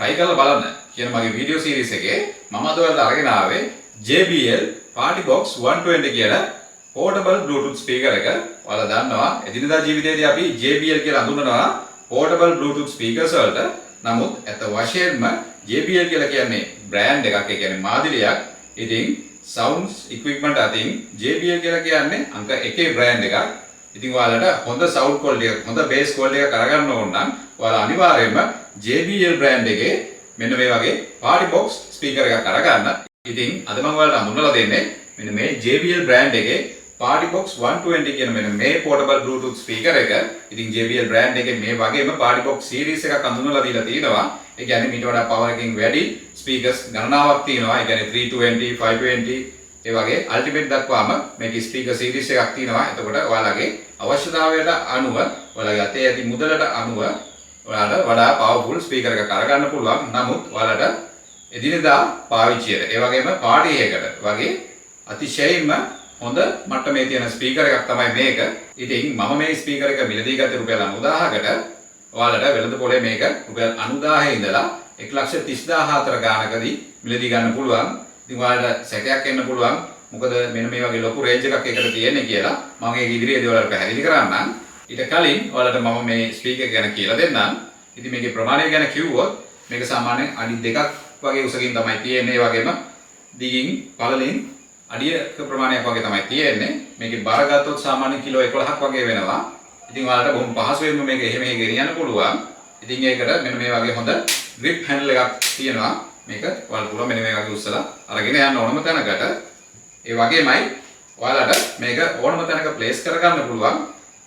try කරලා බලන්න කියන මගේ වීඩියෝ සීරීස් එකේ මම අද ඔයාලට අරගෙන ආවේ JBL Party Box 120 කියන portable Bluetooth speaker එක. ඔයාලා දන්නවා එදිනදා ජීවිතයේදී අපි JBL කියලා හඳුන්වනවා portable Bluetooth speakers වලට. නමුත් ඇත්ත වශයෙන්ම JBL කියලා කියන්නේ බ්‍රෑන්ඩ් එකක්, ඒ කියන්නේ මාදිලියක්. ඉතින් sounds equipment අතින් JBL කියලා කියන්නේ අංක එකේ බ්‍රෑන්ඩ් එකක්. ඉතින් ඔයාලට හොඳ සවුන්ඩ් ක්වොලිටි එකක්, හොඳ බේස් ක්වොලිටි එකක් අරගන්න ඕන නම් ඔයාලා අනිවාර්යයෙන්ම JBL brand එකේ මෙන්න මේ වගේ පාටි බොක්ස් ස්පීකර් එකක් අරගන්න. ඉතින් අද මම ඔයාලට හඳුන්වලා දෙන්නේ මෙන්න මේ JBL brand එකේ පාටි බොක්ස් 120 කියන මෙන්න මේ පෝටබල් Bluetooth speaker එක. ඉතින් JBL brand එකේ මේ වගේම පාටි බොක්ස් සීරීස් එකක් හඳුන්වලා දීලා තියෙනවා. ඒ කියන්නේ මීට වඩා පවර් එකකින් වැඩි ස්පීකර්ස් ගණනාවක් තියෙනවා. ඒ කියන්නේ 320, 520, ඒ වගේ අල්ටිමේට් දක්වාම මේකේ ස්පීකර් සීරීස් එකක් තියෙනවා. එතකොට ඔයාලගේ අවශ්‍යතාවයට අනුව, ඔයාලගේ අතේ ඇති මුදලට අනුව ඔයාලට වඩා පවර්ෆුල් ස්පීකර් එකක් අරගන්න පුළුවන්. නමුත් ඔයාලට එදිනෙදා පාවිච්චියට, ඒ වගේම පාටි එකකට වගේ අතිශයින්ම හොඳ මට්ටමේ තියෙන ස්පීකර් එකක් තමයි මේක. ඉතින් මම මේ ස්පීකර් එක මිලදී ගත්තේ රුපියල් 90,000කට. ඔයාලට වෙළඳ පොලේ මේක රුපියල් 90,000 ඉඳලා 1,30,000 අතර ගානකදී මිලදී ගන්න පුළුවන්. ඉතින් ඔයාලට සැකයක් එන්න පුළුවන්, මොකද මෙන්න මේ වගේ ලොකු රේන්ජ් එකක් එකට තියෙන්නේ කියලා. මම ඒක ඉදිරියේදී ඔයාලට පැහැදිලි කරන්නම්. ඊට කලින් ඔයාලට මම මේ ස්පීකර් ගැන කියලා දෙන්නම්. ඉතින් මේකේ ප්‍රමාණය ගැන කිව්වොත් මේක සාමාන්‍යයෙන් අඩි 2ක් වගේ උසකින් තමයි තියෙන්නේ. ඒ වගේම දිගින් පළලින් අඩියක ප්‍රමාණයක් වගේ තමයි තියෙන්නේ. මේකේ බර ගත්තොත් සාමාන්‍යයෙන් කිලෝ 11ක් වගේ වෙනවා. ඉතින් ඔයාලට බොහොම පහසුවෙන්ම මේක එහෙ මෙහෙ ගෙනියන්න පුළුවන්. ඉතින් ඒකට මෙන්න මේ වගේ හොඳ ග්‍රිප් හැන්ඩල් එකක් තියෙනවා. මේක ඔයාලට පුළුවන් මෙන්න මේ වගේ උස්සලා අරගෙන යන්න ඕනම තැනකට. ඒ වගේමයි ඔයාලට මේක ඕනම තැනක ප්ලේස් කරගන්න පුළුවන්.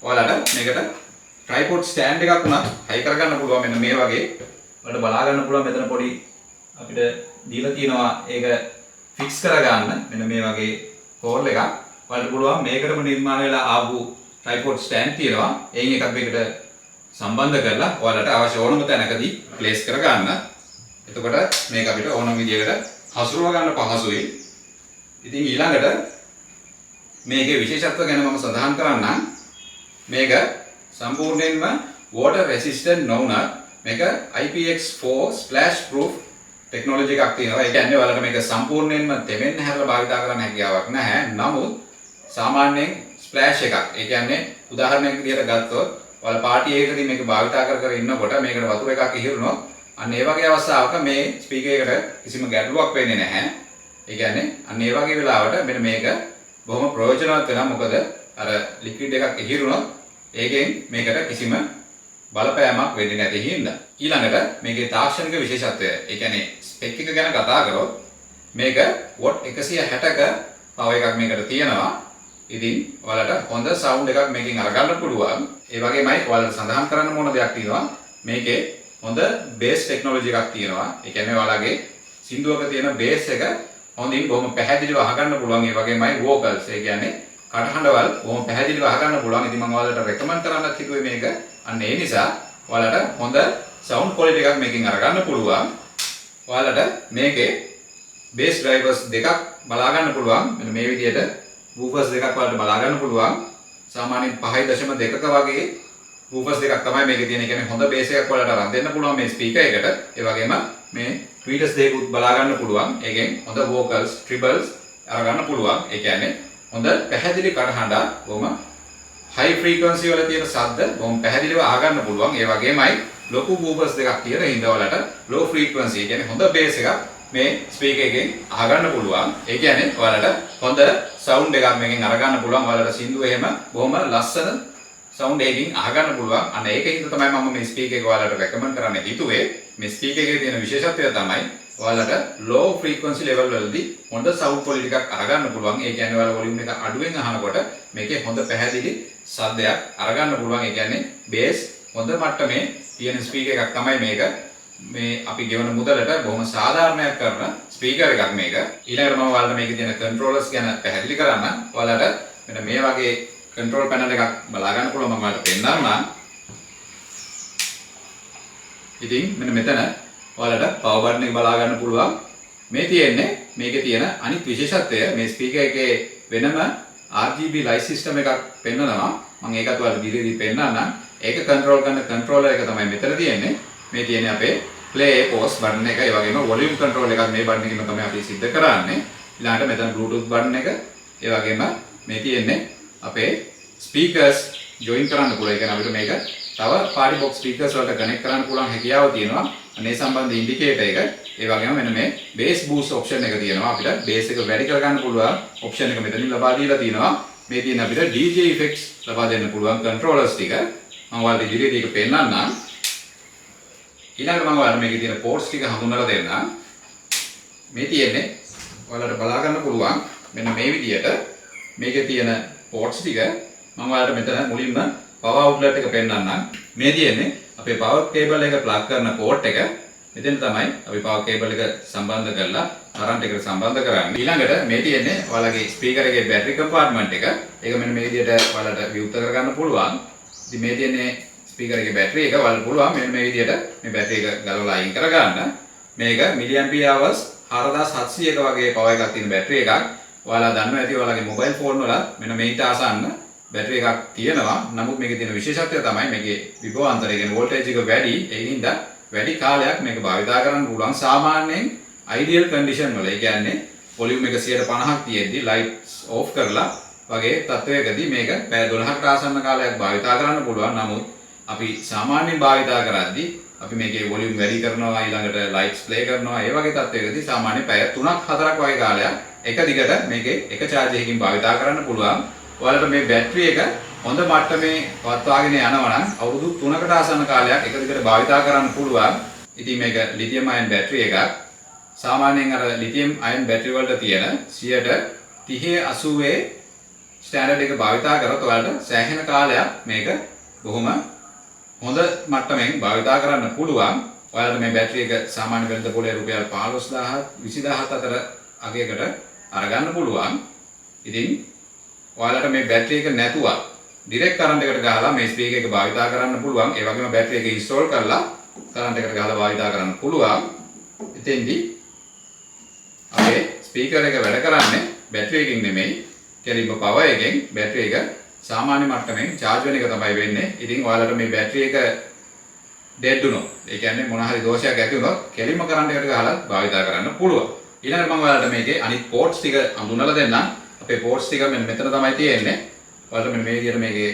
ඔයාලට මේකට ට්‍රයිපොඩ් ස්ටෑන්ඩ් එකක් උනත් හයි කරගන්න පුළුවන් මෙන්න මේ වගේ. ඔයාලට බලා ගන්න පුළුවන් මෙතන පොඩි අපිට දීලා තියෙනවා ඒක ෆික්ස් කරගන්න මෙන්න මේ වගේ හෝල් එකක්. ඔයාලට පුළුවන් මේකටම නිර්මාණය වෙලා ආපු ට්‍රයිපොඩ් ස්ටෑන්ඩ් තියෙනවා. එයින් එකක් මේකට සම්බන්ධ කරලා ඔයාලට අවශ්‍ය ඕනම තැනකදී ප්ලේස් කරගන්න. එතකොට මේක අපිට ඕනම විදියකට හසුරුව ගන්න පහසුයි. ඉතින් ඊළඟට මේකේ විශේෂත්ව ගැන මම සඳහන් කරන්නම්. මේක සම්පූර්ණයෙන්ම water resistant නොවුනත් මේක IPX4 splash proof technology එකක් තියෙනවා. ඒ කියන්නේ ඔයාලට මේක සම්පූර්ණයෙන්ම තෙමෙන්න හැරලා භාවිතා කරන්න හැකියාවක් නැහැ. නමුත් සාමාන්‍යයෙන් ස්ප්ලෑෂ් එකක්, ඒ කියන්නේ උදාහරණයක් විදිහට ගත්තොත් ඔයාලා පාටි එකකදී මේක භාවිතා කර කර ඉන්නකොට මේකට වතුර එකක් ඉහිරුණොත්, අන්න ඒ වගේ අවස්ථාවක මේ ස්පීකර් එකට කිසිම ගැටලුවක් වෙන්නේ නැහැ. ඒ කියන්නේ අන්න ඒ වගේ වෙලාවට මෙන්න මේක බොහොම ප්‍රයෝජනවත් වෙනවා. මොකද අර ලික්විඩ් එකක් ඉහිරුණොත් ඒකෙන් මේකට කිසිම බලපෑමක් වෙන්නේ නැති හින්දා. ඊළඟට මේකේ තාක්ෂණික විශේෂත්වය, ඒ කියන්නේ ස්පෙක් එක ගැන කතා කරොත් මේක what 160ක පවර් එකක් මේකට තියෙනවා. ඉතින් ඔයාලට හොඳ සවුන්ඩ් එකක් මේකෙන් අරගන්න පුළුවන්. ඒ වගේමයි ඔයාලට සඳහන් කරන්න ඕන දෙයක් තියෙනවා. මේකේ හොඳ බේස් ටෙක්නොලොජි එකක් තියෙනවා. ඒ කියන්නේ ඔයාලගේ සින්දුවක තියෙන බේස් එක හොඳින් බොහොම පැහැදිලිව අහගන්න පුළුවන්. ඒ වගේමයි වෝකල්ස්, ඒ කියන්නේ කටහඬවල් බොහොම පැහැදිලිව අහගන්න පුළුවන්. ඉතින් මම ඔයාලට රෙකමන්ඩ් කරන්නත් හිතුවේ මේක. අන්න ඒ නිසා ඔයාලට හොඳ සවුන්ඩ් ක්වොලිටි එකක් මේකෙන් අරගන්න පුළුවන්. ඔයාලට මේකේ බේස් ඩ්‍රයිවර්ස් දෙකක් බලා ගන්න පුළුවන්. මෙන්න මේ විදිහට වූෆර්ස් දෙකක් ඔයාලට බලා ගන්න පුළුවන්. සාමාන්‍යයෙන් 5.2ක වගේ වූෆර්ස් දෙකක් තමයි මේකේ තියෙන. ඒ කියන්නේ හොඳ බේස් එකක් ඔයාලට අරන් දෙන්න පුළුවන් මේ ස්පීකර් එකට. ඒ වගේම මේ ට්වීටර්ස් දෙකකුත් බලා ගන්න පුළුවන්. ඒකෙන් හොඳ වෝකල්ස්, ට්‍රිබල්ස් අරගන්න පුළුවන්. ඒ කියන්නේ හොඳ පැහැදිලි කටහඬක්, බොහොම හයි ෆ්‍රීකවන්සි වල තියෙන ශබ්ද බොහොම පැහැදිලිව අහගන්න පුළුවන්. ඒ වගේමයි ලොකු වූෆර්ස් දෙකක් තියෙන හින්දා ඔයාලට ලෝ ෆ්‍රීකවන්සි, ඒ කියන්නේ හොඳ බේස් එකක් මේ ස්පීකර් එකෙන් අහගන්න පුළුවන්. ඒ කියන්නේ ඔයාලට හොඳ සවුන්ඩ් එකක් මේකෙන් අරගන්න පුළුවන්. ඔයාලට සින්දුව එහෙම බොහොම ලස්සන සවුන්ඩ් එකකින් අහගන්න පුළුවන්. අන්න ඒක හින්දා තමයි මම මේ ස්පීකර් එක ඔයාලට රෙකමන්ඩ් කරන්න හිතුවේ. මේ ස්පීකර් එකේ තියෙන විශේෂත්වය තමයි ඔයාලට ලෝ ෆ්‍රීකවන්සි ලෙවල් වලදී හොඳ සවුන්ඩ් ක්වොලිටි එකක් අරගන්න පුළුවන්. ඒ කියන්නේ ඔයාලා වොලියුම් එක අඩුවෙන් අහනකොට මේකේ හොඳ පැහැදිලි සද්දයක් අරගන්න පුළුවන්. ඒ කියන්නේ බේස් හොඳ මට්ටමේ තියෙන ස්පීකර් එකක් තමයි මේක. මේ අපි ගෙවන මුදලට බොහොම සාධාරණයක් කරන ස්පීකර් එකක් මේක. ඊළඟට මම ඔයාලට මේකේ තියෙන කන්ට්‍රෝලර්ස් ගැන පැහැදිලි කරන්න. ඔයාලට මෙන්න මේ වගේ කන්ට්‍රෝල් පැනල් එකක් බලා ගන්න පුළුවන්. මම ඔයාලට පෙන්නන්නම්. ඉතින් මෙන්න මෙතන ඔයාලට පවර් බටන් එක බලා ගන්න පුළුවන්. මේ තියෙන්නේ මේකේ තියෙන අනිත් විශේෂත්වය. මේ ස්පීකර් එකේ වෙනම RGB light system එකක් පෙන්නනවා. මම ඒකත් ඔයාලට ඉදිරියේදී පෙන්නන්නම්. ඒක කන්ට්‍රෝල් කරන කන්ට්‍රෝලර් එක තමයි මෙතන තියෙන්නේ. මේ තියෙන්නේ අපේ Play pause button එක, ඒ වගේම වොලියුම් කන්ට්‍රෝල් එකත් මේ බටන් එකකින් තමයි අපි සිද්ධ කරන්නේ. ඊළඟට මෙතන Bluetooth button එක, ඒ වගේම මේ තියෙන්නේ අපේ ස්පීකර්ස් ජොයින් කරන්න පුළුවන්. ඒ කියන්නේ අපිට මේක තව පාටි බොක්ස් ස්පීකර්ස් වලට කනෙක්ට් කරන්න පුළුවන් හැකියාව තියෙනවා. අනේ සම්බන්ධ ඉන්ඩිකේටර් එක, ඒ වගේම මෙන්න මේ බේස් බූස්ට් ඔප්ෂන් එක තියෙනවා. අපිට බේස් එක වැඩි කරගන්න පුළුවන් ඔප්ෂන් එක මෙතනින් ලබා දීලා තියෙනවා. මේ තියෙන අපිට DJ effects ලබා දෙන්න පුළුවන් කන්ට්‍රෝලර්ස් ටික මම ඔයාලට ඉදිරියේදී ඒක පෙන්නන්නම්. ඊළඟට මම ඔයාලට මේකේ තියෙන පෝට්ස් ටික හඳුන්වලා දෙන්නම්. මේ තියෙන්නේ ඔයාලට බලා ගන්න පුළුවන් මෙන්න මේ විදියට මේකේ තියෙන පෝට්ස් ටික. මම ඔයාලට මෙතන මුලින්ම පවර් අවුට්ලට් එක පෙන්නන්නම්. මේ තියෙන්නේ අපේ පවර් කේබල් එක ප්ලග් කරන පෝට් එක. මෙතෙන් තමයි අපි පවර් කේබල් එක සම්බන්ධ කරලා කරන්ට් එකට සම්බන්ධ කරන්නේ. ඊළඟට මේ තියෙන්නේ ඔයාලගේ ස්පීකර් එකේ බැටරි කම්පාර්ට්මන්ට් එක. ඒක මෙන්න මේ විදියට ඔයාලට විවෘත කරගන්න පුළුවන්. ඉතින් මේ තියෙන්නේ ස්පීකර් එකේ බැටරි එක. ඔයාලට පුළුවන් මෙන්න මේ විදියට මේ බැටරි එක ගලවලා අයින් කරගන්න. මේක මිලි ඇම්පියර් අවර්ස් 4700ක වගේ පවර් එකක් තියෙන බැටරි එකක්. ඔයාලා දන්නවා ඇති ඔයාලගේ මොබයිල් ෆෝන් වල මෙන්න මේට ආසන්න බැටරි එකක් තියෙනවා. නමුත් මේකේ තියෙන විශේෂත්වය තමයි මේකේ විභවාන්තරය කියන්නේ වෝල්ටේජ් එක වැඩි. ඒ හින්දා වැඩි කාලයක් මේක භාවිතා කරන්න පුළුවන්. සාමාන්‍යයෙන් අයිඩියල් කන්ඩිෂන් වල, ඒ කියන්නේ වොලියුම් එක 50ක් තියෙද්දි ලයිට්ස් ඕෆ් කරලා වගේ තත්වයකදී මේක පැය 12කට ආසන්න කාලයක් භාවිතා කරන්න පුළුවන්. නමුත් අපි සාමාන්‍යයෙන් භාවිතා කරද්දී අපි මේකේ වොලියුම් වැඩි කරනවා, ඊළඟට ලයිට්ස් ප්ලේ කරනවා, ඒ වගේ තත්වයකදී සාමාන්‍ය පැය 3ක් 4ක් වගේ කාලයක් එක දිගට මේකේ එක චාර්ජ් එකකින් භාවිතා කරන්න පුළුවන්. ඔයාලට මේ බැටරි එක හොඳ මට්ටමේ පවත්වාගෙන යනවා නම් අවුරුදු 3කට ආසන්න කාලයක් එක දිගට භාවිතා කරන්න පුළුවන්. ඉතින් මේක ලිතියම් අයන් බැටරි එකක්. සාමාන්‍යයෙන් අර ලිතියම් අයන් බැටරි වලට තියෙන 30 80 ස්ටෑන්ඩඩ් එක භාවිතා කරොත් ඔයාලට සෑහෙන කාලයක් මේක බොහොම හොඳ මට්ටමින් භාවිතා කරන්න පුළුවන්. ඔයාලට මේ බැටරි එක සාමාන්‍ය වෙළඳ පොලේ රුපියල් 15,000 20,000 අතර අගයකට අරගන්න පුළුවන්. ඉතින් ඔයාලට මේ බැටරි එක නැතුව ඩිරෙක්ට් කරන්ට් එකට ගහලා මේ ස්පීකර් එක භාවිතා කරන්න පුළුවන්. ඒ වගේම බැටරි එක ඉන්ස්ටෝල් කරලා කරන්ට් එකට ගහලා භාවිතා කරන්න පුළුවන්. එතෙන්දී අපේ ස්පීකර් එක වැඩ කරන්නේ බැටරි එකකින් නෙමෙයි, කෙලින්ම පවර් එකෙන් බැටරි එක සාමාන්‍ය මට්ටමින් චාර්ජ් වෙන එක තමයි වෙන්නේ. ඉතින් ඔයාලට මේ බැටරි එක ඩෙඩ් වුණොත්, ඒ කියන්නේ මොන හරි දෝෂයක් ඇති වුණොත් කෙලින්ම කරන්ට් එකට ගහලා භාවිතා කරන්න පුළුවන්. ඊළඟට මම ඔයාලට මේකේ අනිත් පෝට්ස් ටික හඳුන්වලා දෙන්නම්. අපේ පෝට්ස් ටික මෙන්න මෙතන තමයි තියෙන්නේ. ඔයාලට මෙන්න මේ විදිහට මේකේ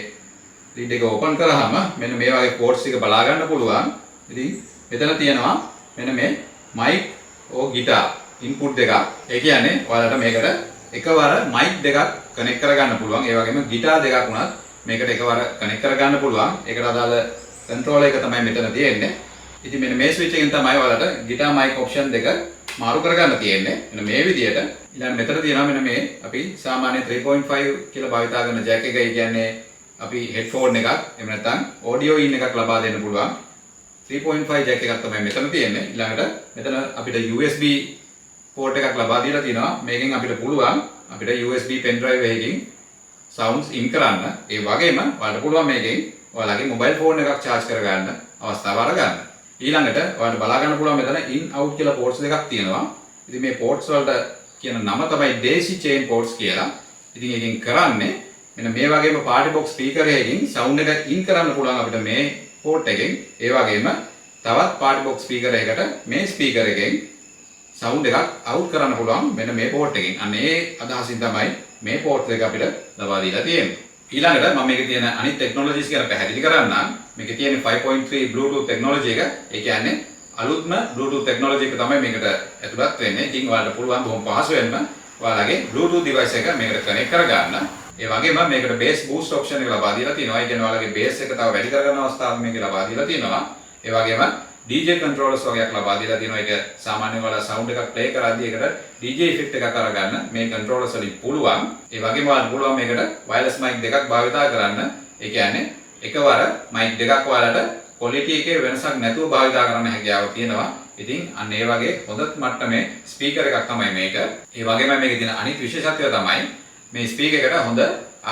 ලිඩ් එක ඕපන් කරාම මෙන්න මේ වගේ පෝට්ස් ටික බලා ගන්න පුළුවන්. ඉතින් මෙතන තියෙනවා මෙන්න මේ මයික් ඕ ගිටාර් ඉන්පුට් දෙකක්. ඒ කියන්නේ ඔයාලට මේකට එකවර මයික් දෙකක් කනෙක්ට් කරගන්න පුළුවන්. ඒ වගේම ගිටාර් දෙකක් වුණත් මේකට එකවර කනෙක්ට් කරගන්න පුළුවන්. ඒකට අදාළ කන්ට්‍රෝලර් එක තමයි මෙතන තියෙන්නේ. ඉතින් මෙන්න මේ ස්විච් එකෙන් තමයි ඔයාලට ගිටාර් මයික් ඔප්ෂන් දෙක මාරු කරගන්න තියෙන්නේ. මෙන්න මේ විදියට. ඊළඟ මෙතන තියෙනවා මෙන්න මේ අපි සාමාන්‍ය 3.5 කියලා භාවිතා කරන ජැක් එක. ඒ කියන්නේ අපි හෙඩ්ෆෝන් එකක් එහෙම නැත්නම් ඔඩියෝ ඉන් එකක් ලබා දෙන්න පුළුවන්. 3.5 ජැක් එකක් තමයි මෙතන තියෙන්නේ. ඊළඟට මෙතන අපිට USB port එකක් ලබා දීලා තිනවා. මේකෙන් අපිට පුළුවන් අපිට USB pen drive එකකින් සවුන්ඩ්ස් ඉන් කරන්න. ඒ වගේම ඔයාලට පුළුවන් මේකෙන් ඔයාලගේ මොබයිල් ෆෝන් එකක් චාර්ජ් කරගන්න අවස්ථාව අරගන්න. ඊළඟට ඔයාලට බලා ගන්න පුළුවන් මෙතන ඉන් අවුට් කියලා පෝට්ස් දෙකක් තියෙනවා. ඉතින් මේ පෝට්ස් වලට කියන නම තමයි ඩේසි චේන් පෝට්ස් කියලා. ඉතින් ඒකෙන් කරන්නේ මෙන්න මේ වගේම පාටි බොක්ස් ස්පීකර් එකකින් සවුන්ඩ් එක ඉන් කරන්න පුළුවන් අපිට මේ පෝට් එකෙන්. ඒ වගේම තවත් පාටි බොක්ස් ස්පීකර් එකකට මේ ස්පීකර් එකෙන් සවුන්ඩ් එකක් අවුට් කරන්න පුළුවන් මෙන්න මේ පෝට් එකෙන්. අන්න ඒ අදහසින් තමයි මේ පෝට් එක අපිට ලබා දීලා තියෙන්නේ. ඊළඟට මම මේකේ තියෙන අනිත් ටෙක්නොලොජිස් ගැන පැහැදිලි කරන්නම්. මේකේ තියෙන 5.3 Bluetooth technology එක. ඒ කියන්නේ අලුත්ම Bluetooth technology එක තමයි මේකට ඇතුළත් වෙන්නේ. ඉතින් ඔයාලට පුළුවන් බොහොම පහසුවෙන්ම ඔයාලගේ Bluetooth device එක මේකට කනෙක්ට් කරගන්න. ඒ වගේම මේකට බේස් බූස්ට් ඔප්ෂන් එක ලබා දීලා තියෙනවා. ඒ කියන්නේ ඔයාලගේ බේස් එක තව වැඩි කරගන්න අවස්ථාවක් මේකේ ලබා දීලා තියෙනවා. ඒ වගේම DJ controllers වගේක් ලබා දීලා තියෙනවා. ඒක සාමාන්‍යයෙන් ඔයාලා සවුන්ඩ් එකක් ප්ලේ කරද්දී ඒකට DJ effect එකක් අරගන්න මේ කන්ට්‍රෝලර්ස් වලින් පුළුවන්. ඒ වගේම ඔයාලට පුළුවන් මේකට වයර්ලස් මයික් දෙකක් භාවිතා කරන්න. ඒ කියන්නේ එකවර මයික් දෙකක් ඔයාලට ක්වොලිටි එකේ වෙනසක් නැතුව භාවිතා කරන්න හැකියාව තියෙනවා. ඉතින් අන්න ඒ වගේ හොඳ මට්ටමේ ස්පීකර් එකක් තමයි මේක. ඒ වගේම මේකේ තියෙන අනිත් විශේෂත්වය තමයි මේ ස්පීකර් එකට හොඳ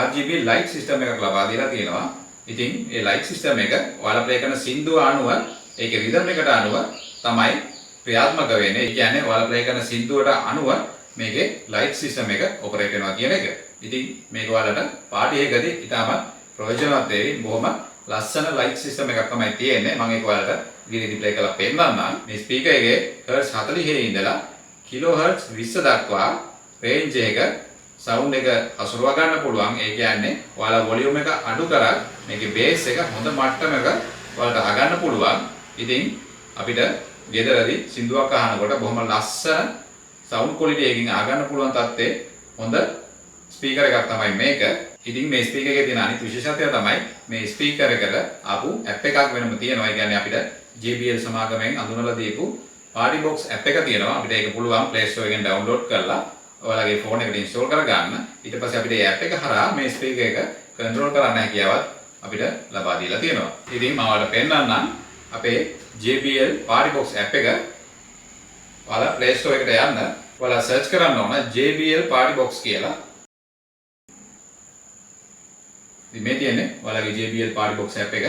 RGB light system එකක් ලබා දීලා තියෙනවා. ඉතින් ඒ ලයිට් සිස්ටම් එක ඔයාලා ප්ලේ කරන සින්දුව අනුව, ඒකේ රිද්ම් එකට අනුව තමයි ක්‍රියාත්මක වෙන්නේ. ඒ කියන්නේ ඔයාලා ප්ලේ කරන සින්දුවට අනුව මේකේ ලයිට් සිස්ටම් එක ඔපරේට් වෙනවා කියන එක. ඉතින් මේක ඔයාලට පාටි එකකදී ඉතාමත් ප්‍රයෝජනවත් වෙයි. බොහොම ලස්සන ලයිට් සිස්ටම් එකක් තමයි තියෙන්නේ. මම ඒක ඔයාලට ඉදිරියේදී ප්ලේ කරලා පෙන්නන්නම්. මේ ස්පීකර් එකේ හර්ට්ස් 40 ඉඳලා කිලෝ හර්ට්ස් 20 දක්වා රේන්ජ් එක සවුන්ඩ් එක හසුරුවා ගන්න පුළුවන්. ඒ කියන්නේ ඔයාලා වොලියුම් එක අඩු කරත් මේකේ බේස් එක හොඳ මට්ටමක ඔයාලට අහගන්න පුළුවන්. ඉතින් අපිට ගෙදරදී සින්දුවක් අහනකොට බොහොම ලස්සන සවුන්ඩ් ක්වොලිටි එකකින් අහගන්න පුළුවන් තත්ත්වයේ හොඳ ස්පීකර් එකක් තමයි මේක. ඉතින් මේ ස්පීකර් එකේ තියෙන අනිත් විශේෂත්වය තමයි මේ ස්පීකර් එකට ආපු ඇප් එකක් වෙනම තියෙනවා. ඒ කියන්නේ අපිට JBL සමාගමෙන් අඳුනලා දීපු Party Box app එක තියෙනවා. අපිට ඒක පුළුවන් Play Store එකෙන් ඩවුන්ලෝඩ් කරලා ඔයාලගේ ෆෝන් එකට ඉන්ස්ටෝල් කරගන්න. ඊට පස්සේ අපිට මේ ඇප් එක හරහා මේ ස්පීකර් එක කන්ට්‍රෝල් කරන්න හැකියාවත් අපිට ලබා දීලා තියෙනවා. ඉතින් මම ඔයාලට පෙන්නන්නම් අපේ JBL Party Box app එක. ඔයාලා Play Store එකට යන්න. ඔයාලා සර්ච් කරන්න ඕන JBL Party Box කියලා. ඉතින් මේ තියෙන්නේ ඔයාලගේ JBL Party Box app එක.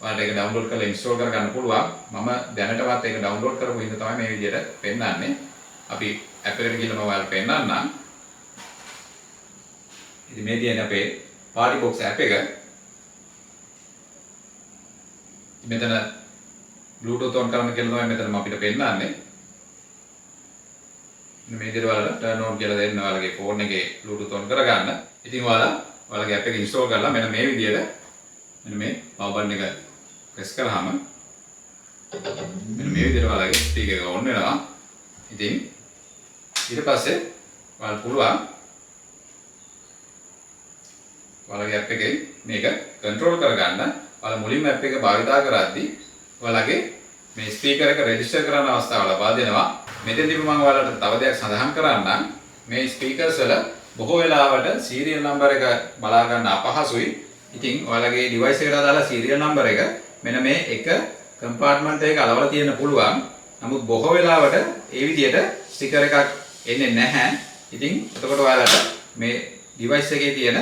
ඔයාලට ඒක ඩවුන්ලෝඩ් කරලා ඉන්ස්ටෝල් කරගන්න පුළුවන්. මම දැනටමත් ඒක ඩවුන්ලෝඩ් කරපු හින්දා තමයි මේ විදිහට පෙන්නන්නේ. අපි ඇප් එකට ගිහලා මම ඔයාලට පෙන්නන්නම්. ඉතින් මේ තියෙන්නේ අපේ Party Box app එක. මෙතන Bluetooth on කරන්න කියලා තමයි මෙතනම අපිට පෙන්නන්නේ. මේ විදිහට ඔයාලට turn on කියලා දෙන්න ඔයාලගේ ෆෝන් එකේ Bluetooth on කරගන්න. ඉතින් ඔයාලා ඔයාලගේ ඇප් එක ඉන්ස්ටෝල් කරලා මෙන්න මේ විදිහට මෙන්න මේ පවර් බටන් එක ප්‍රෙස් කරාම මෙන්න මේ විදිහට ඔයාලගේ ස්පීකර් එක ඔන් වෙනවා. ඉතින් ඊට පස්සේ ඔයාලට පුළුවන් ඔයාලගේ ඇප් එකෙන් මේක කන්ට්‍රෝල් කරගන්න. ඔයාලා මුලින්ම ඇප් එක භාවිතා කරද්දී ඔයාලගේ මේ ස්පීකර් එක රෙජිස්ටර් කරන්න අවස්ථාව ලබා දෙනවා. මෙතෙන්දීම මම ඔයාලට තව දෙයක් සඳහන් කරන්නම්. මේ ස්පීකර්ස් වල බොහෝ වෙලාවට සීරියල් නම්බර් එක බලා ගන්න අපහසුයි. ඉතින් ඔයාලගේ ඩිවයිස් එකට අදාළ සීරියල් නම්බර් එක මෙන්න මේ එක කම්පාර්ට්මන්ට් එකක අලවලා තියෙන්න පුළුවන්. නමුත් බොහෝ වෙලාවට ඒ විදිහට ස්ටිකර් එකක් එන්නේ නැහැ. ඉතින් එතකොට ඔයාලට මේ ඩිවයිස් එකේ තියෙන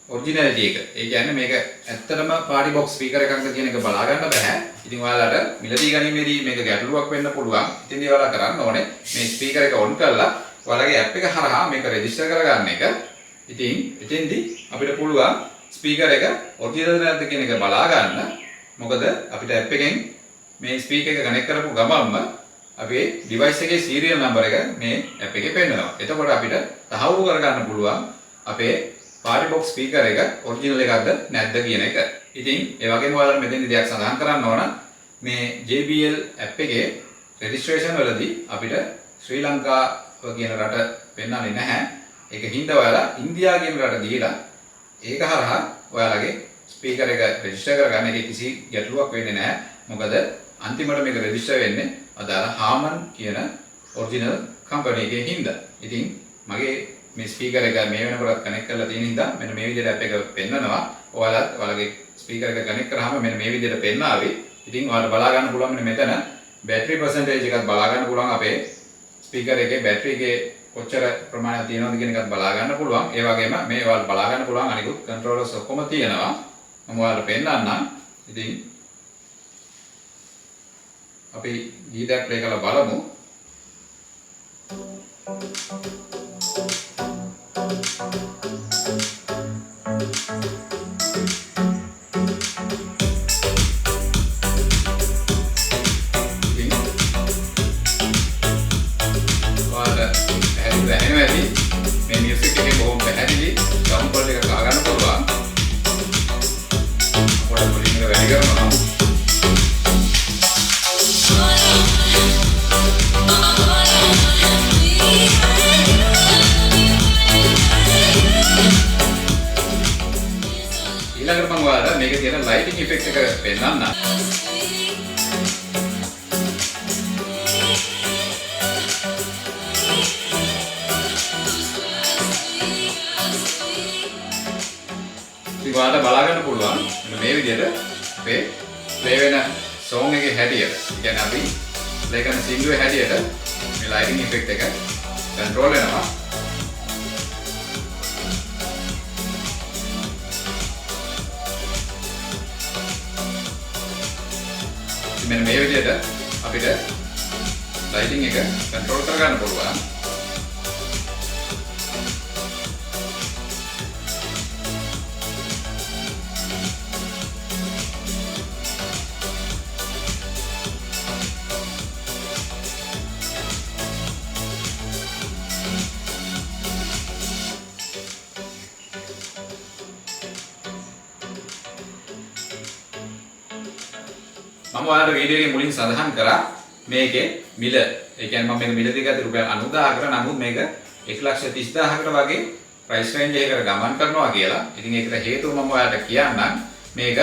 ඔරිජිනැලිටි එක, ඒ කියන්නේ මේක ඇත්තටම පාටි බොක්ස් ස්පීකර් එකක්ද කියන එක බලා ගන්න බෑ. ඉතින් ඔයාලට මිලදී ගැනීමේදී මේක ගැටලුවක් වෙන්න පුළුවන්. ඉතින් ඒ ඔයාලා කරන්න ඕනේ මේ ස්පීකර් එක ඔන් කරලා ඔයාලගේ ඇප් එක හරහා මේක රෙජිස්ටර් කරගන්න එක. ඉතින් එතෙන්දී අපිට පුළුවන් ස්පීකර් එක ඔරිජිනල් නැද්ද කියන එක බලා ගන්න. මොකද අපිට ඇප් එකෙන් මේ ස්පීකර් එක කනෙක්ට් කරපු ගමන්ම අපේ ඩිවයිස් එකේ සීරියල් නම්බර් එක මේ ඇප් එකේ පෙන්නනවා. එතකොට අපිට තහවුරු කරගන්න පුළුවන් අපේ පාටි බොක්ස් ස්පීකර් එක ඔරිජිනල් එකක්ද නැද්ද කියන එක. ඉතින් ඒ වගේම ඔයාලට මෙතෙන්දී දෙයක් සඳහන් කරන්න ඕන. මේ JBL app එකේ රෙජිස්ට්‍රේෂන් වලදී අපිට ශ්‍රී ලංකාව කියන රට පෙන්වන්නේ නැහැ. ඒක හින්දා ඔයාලා ඉන්දියා කියන රට දීලා ඒක හරහා ඔයාලගේ ස්පීකර් එක රෙජිස්ටර් කරගන්න. ඒකේ කිසි ගැටලුවක් වෙන්නේ නැහැ. මොකද අන්තිමට මේක රෙජිස්ටර් වෙන්නේ අදාළ හාමන් කියන ඔරිජිනල් කම්පැනි එකේ හින්දා. ඉතින් මගේ මේ ස්පීකර් එක මේ වෙනකොටත් කනෙක්ට් කරලා තියෙන හින්දා මෙන්න මේ විදිහට ඇප් එක පෙන්නනවා. ඔයාලත් ඔයාලගේ ස්පීකර් එක කනෙක්ට් කරාම මෙන්න මේ විදිහට පෙන්නාවි. ඉතින් ඔයාලට බලා ගන්න පුළුවන් මෙන්න මෙතන බැටරි පර්සන්ටේජ් එකත් බලා ගන්න පුළුවන්. අපේ ස්පීකර් එකේ බැටරි එකේ කොච්චර ප්‍රමාණයක් තියෙනවද කියන එකත් බලා ගන්න පුළුවන්. ඒ වගේම මේ ඔයාලට බලා ගන්න පුළුවන් අනිකුත් කන්ට්‍රෝලර්ස් ඔක්කොම තියෙනවා. මම ඔයාලට පෙන්නන්නම්. ඉතින් අපි ගීතයක් ප්ලේ කරලා බලමු. ඉතින් ඔයාලට පැහැදිලිව ඇහෙනවා ඇති මේ මියුසික් එකේ බොහොම පැහැදිලි සවුන්ඩ් ක්වොලිටි එකක් අහගන්න පුළුවන්. පොඩක් වොලියුම් එක වැඩි කරනවා. ඊළඟට මම ඔයාලට මේකේ තියෙන ලයිටිං ඉෆෙක්ට් එක පෙන්නන්නම්. ඉතින් ඔයාලට බලා ගන්න පුළුවන් මෙන්න මේ විදිහට අපේ ප්ලේ වෙන සෝං එකේ හැටියට, ඒ කියන්නේ අපි ප්ලේ කරන සින්දුවේ හැටියට මේ ලයිටිං ඉෆෙක්ට් එක කන්ට්‍රෝල් වෙනවා. ඉතින් මෙන්න මේ විදිහට අපිට ලයිටිං එක කන්ට්‍රෝල් කරගන්න පුළුවන්. මම ඔයාලට වීඩියෝ එකේ මුලින් සඳහන් කරා මේකේ මිල. ඒ කියන්නේ මම මේක මිලදී ගත්තේ රුපියල් 90,000කට. නමුත් මේක 1,30,000කට වගේ ප්‍රයිස් රේන්ජ් එකකට ගමන් කරනවා කියලා. ඉතින් ඒකට හේතුව මම ඔයාලට කියන්නම්. මේක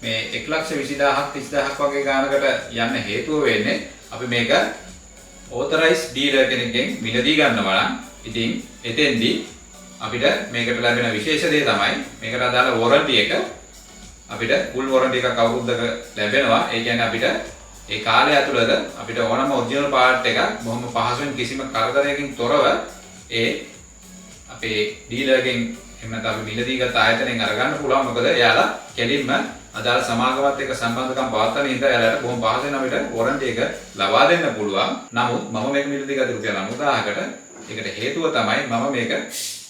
මේ 1,20,000ක් 30,000ක් වගේ ගානකට යන්න හේතුව වෙන්නේ අපි මේක ඕතරයිස් ඩීලර් කෙනෙක්ගෙන් මිලදී ගන්නවා නම් ඉතින් එතෙන්දී අපිට මේකට ලැබෙන විශේෂ දේ තමයි මේකට අදාළ වොරන්ටි එක අපිට ෆුල් වොරන්ටි එකක් අවුරුද්දක ලැබෙනවා. ඒ කියන්නේ අපිට ඒ කාලය ඇතුළත අපිට ඕනම ඔරිජිනල් පාර්ට් එකක් බොහොම පහසුවෙන් කිසිම කරදරයකින් තොරව ඒ අපේ ඩීලර්ගෙන් එහෙම නැත්නම් අපි මිලදී ගත්ත ආයතනයෙන් අරගන්න පුළුවන්. මොකද එයාලා කෙලින්ම අදාළ සමාගමත් එක්ක සම්බන්ධකම් පවත්වන හින්දා එයාලට බොහොම පහසුවෙන් අපිට වොරන්ටි එක ලබා දෙන්න පුළුවන්. නමුත් මම මේක මිලදී ගත්තේ රුපියල් 90,000කට. ඒකට හේතුව තමයි මම මේක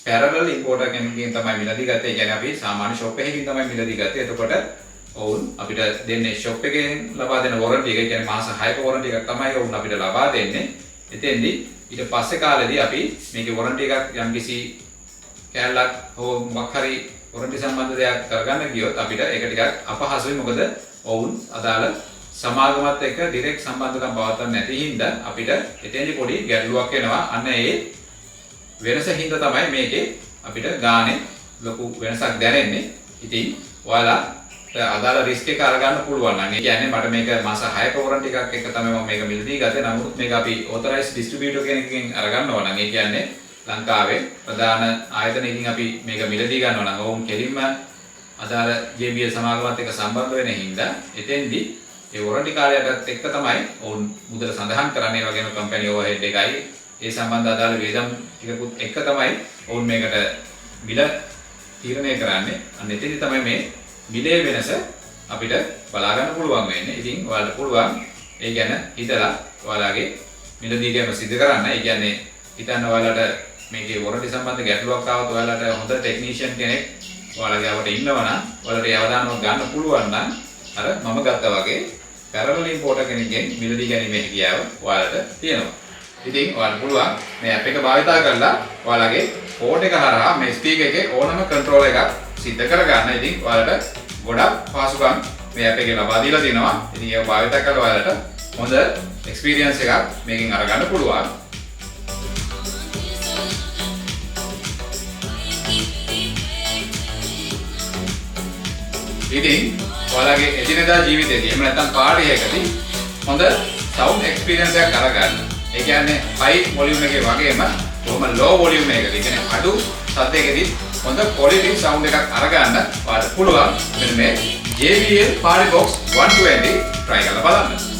පැරලල් ඉම්පෝටර් කෙනෙක්ගෙන් තමයි මිලදී ගත්තේ. ඒ කියන්නේ අපි සාමාන්‍ය ෂොප් එකකින් තමයි මිලදී ගත්තේ. එතකොට ඔවුන් අපිට දෙන්නේ ෂොප් එකෙන් ලබා දෙන වොරන්ටි එක. ඒ කියන්නේ මාස 6ක වොරන්ටි එකක් තමයි ඔවුන් අපිට ලබා දෙන්නේ. එතෙන්දී ඊට පස්සේ කාලෙදී අපි මේකේ වොරන්ටි එකක් යම්කිසි කෑල්ලක් හෝ මොකක් හරි වොරන්ටි සම්බන්ධ දෙයක් කරගන්න ගියොත් අපිට ඒක ටිකක් අපහසුයි. මොකද ඔවුන් අදාළ සමාගමත් එක්ක ඩිරෙක්ට් සම්බන්ධකම් පවත්වන්නේ නැති හින්දා අපිට එතෙන්දී පොඩි ගැටලුවක් එනවා. අන්න ඒ වෙනස හින්දා තමයි මේකේ අපිට ගානේ ලොකු වෙනසක් දැනෙන්නේ. ඉතින් ඔයාලාට අදාළ රිස්ක් එක අරගන්න පුළුවන් නම්, ඒ කියන්නේ මට මේක මාස 6ක වොරන්ටි එකක් එක්ක තමයි මම මේක මිලදී ගත්තේ. නමුත් මේක අපි ඔතොරයිස් ඩිස්ට්‍රිබියුටර් කෙනෙක්ගෙන් අරගන්නවා නම්, ඒ කියන්නේ ලංකාවේ ප්‍රධාන ආයතනයකින් අපි මේක මිලදී ගන්නවා නම් ඔවුන් කෙලින්ම අදාළ JBL සමාගමත් එක්ක සම්බන්ධ වෙන හින්දා එතෙන්දී ඒ වොරන්ටි කාලයටත් එක්ක තමයි ඔවුන් මුදල සඳහන් කරන්නේ. ඒ වගේම කම්පැනි ඕවර්හෙඩ් එකයි ඒ සම්බන්ධ අදාළ වියදම් ටිකකුත් එක්ක තමයි ඔවුන් මේකට මිල තීරණය කරන්නේ. අන්න එතෙන්දී තමයි මේ මිලේ වෙනස අපිට බලා ගන්න පුළුවන් වෙන්නේ. ඉතින් ඔයාලට පුළුවන් ඒ ගැන හිතලා ඔයාලගේ මිලදී ගැනීම සිදු කරන්න. ඒ කියන්නේ හිතන්න ඔයාලට මේකේ වොරන්ටි සම්බන්ධ ගැටලුවක් ආවොත් ඔයාලට හොඳ ටෙක්නීෂියන් කෙනෙක් ඔයාලගේ ආවට ඉන්නවා නම් ඔයාලට ඒ අවදානමක් ගන්න පුළුවන් නම් අර මම ගත්තා වගේ පැරලල් ඉම්පෝටර් කෙනෙක්ගෙන් මිලදී ගැනීමේ හැකියාව ඔයාලට තියෙනවා. ඉතින් ඔයාලට පුළුවන් මේ ඇප් එක භාවිතා කරලා ඔයාලගේ ෆෝන් එක හරහා මේ ස්පීකර් එකේ ඕනම කන්ට්‍රෝල් එකක් සිද්ධ කරගන්න. ඉතින් ඔයාලට ගොඩක් පහසුකම් මේ ඇප් එකේ ලබා දීලා තිනවා. ඉතින් ඒක භාවිතා කරලා ඔයාලට හොඳ එක්ස්පීරියන්ස් එකක් මේකෙන් අරගන්න පුළුවන්. ඉතින් ඔයාලගේ එදිනෙදා ජීවිතේදී එහෙම නැත්නම් පාටි එකකදී හොඳ සවුන්ඩ් එක්ස්පීරියන්ස් එකක් අරගන්න. ඒ කියන්නේ හයි වොලියුම් එකේ වගේම බොහොම ලෝ වොලියුම් එකකදී, ඒ කියන්නේ අඩු සද්දයකදී හොඳ ක්වොලිටි සවුන්ඩ් එකක් අරගන්න ඔයාලට පුළුවන්. මෙන්න මේ JBL Party Box 120 try කරලා බලන්න.